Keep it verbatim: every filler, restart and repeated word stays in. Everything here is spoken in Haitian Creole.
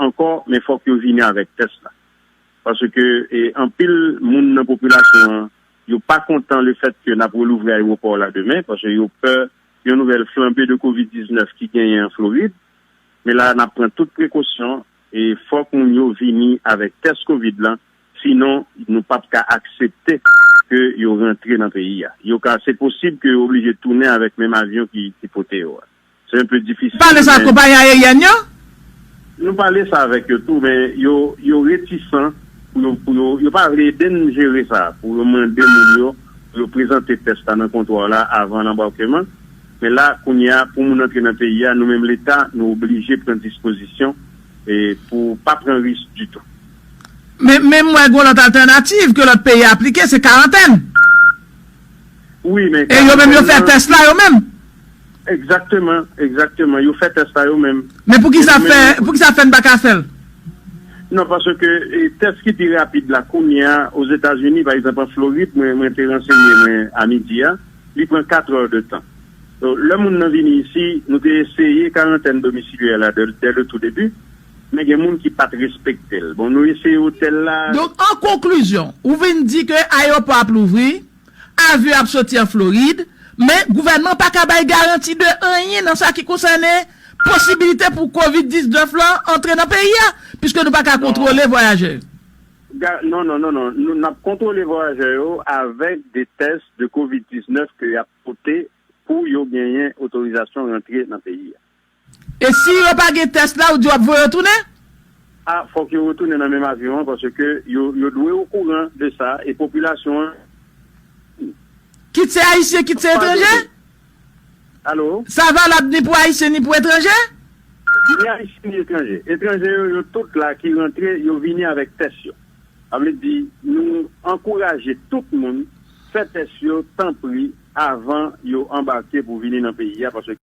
ankò, men fòk yo vini avèk tès la. Paske e, anpil moun nan popilasyon an, yo pa kontan lefètke n ap relouvri ayewopò la demen, paske yo pè yon nouvèl flanbe de kovid diznèf ki genyen an Florid. Men la, n ap pran tout prekosyon e fòk moun yo vini avèk tès kovid lan, sinon nou p ap ka aksepte ke yo rantre nan peyi a. Yo ka, se posib ke yo oblije tounen avèk menm avyon ki, ki pote yo a. Se un peu difisil, pale sa men konpayi ayeryèn yo? Nou pale sa avèk yo tou, men yo, yo retisan pou yo, pou yo, yo pa vle ede n jere sa, pou yo mande moun yo, pou yo prezante tès la nan kontwa la avan lanbakman. Men la, kounye a, pou moun antre nan peyi a, nou menm Leta, nou oblije pran dispozisyon e pou pa pran risk ditou. Men, men m wè gen lòt altènativ ke lòt peyi aplike, se karantèn. Wi, men e yo menm yo fè tès la yo menm. Egzakteman, egzakteman. Yo fè tès la yo menm. Men pou ki sa fè, pou ki sa fè n pa ka fè l? Non, paske e, tès ki pi rapid la kounye a, Ozetazini, pa egzanp, an Florid, mwen, mwen te ransenye mwen a midi a, li pran kat è de tan. Donk, lè moun nan vini isi, nou te eseye karantèn domisilye la dè, dè le tou debi, men gen moun ki pa t respekte l. Bon, nou eseye otèl la. Donk, an konklizyon, ou vin di ke ayewopò ap louvri, avyon ap soti an Florid, men gouvènman pa ka bay garanti de anyen nan sa ki konsène posibilite pou kovid diznèf lan antre nan peyi a, piske nou pa ka kontwole vwayajè yo. Ga-, non, non, non, non. Nou, n ap kontwole vwayajè yo avèk de tès de kovid diznèf ke y ap pote pou yo genyen otorizasyon rantre nan peyi a. E si yo pa gen tès la, ou di w ap voye yo tounen? A, fòk yo retounen nan menm avyon an, paske yo, yo dwe okouran de sa, e popilasyon an. Kit se ayisyen, kit se etranje? Alo? Sa valab ni pou ayisyen, ni pou etranje? Ni ayisyen, ni etranje. Etranje yo, yo tout la ki rantre, yo vini avèk tès yo. Sa vle di, nou ankouraje tout moun fè tès yo, tanpri, avan yo anbake pou vini nan peyi a, paske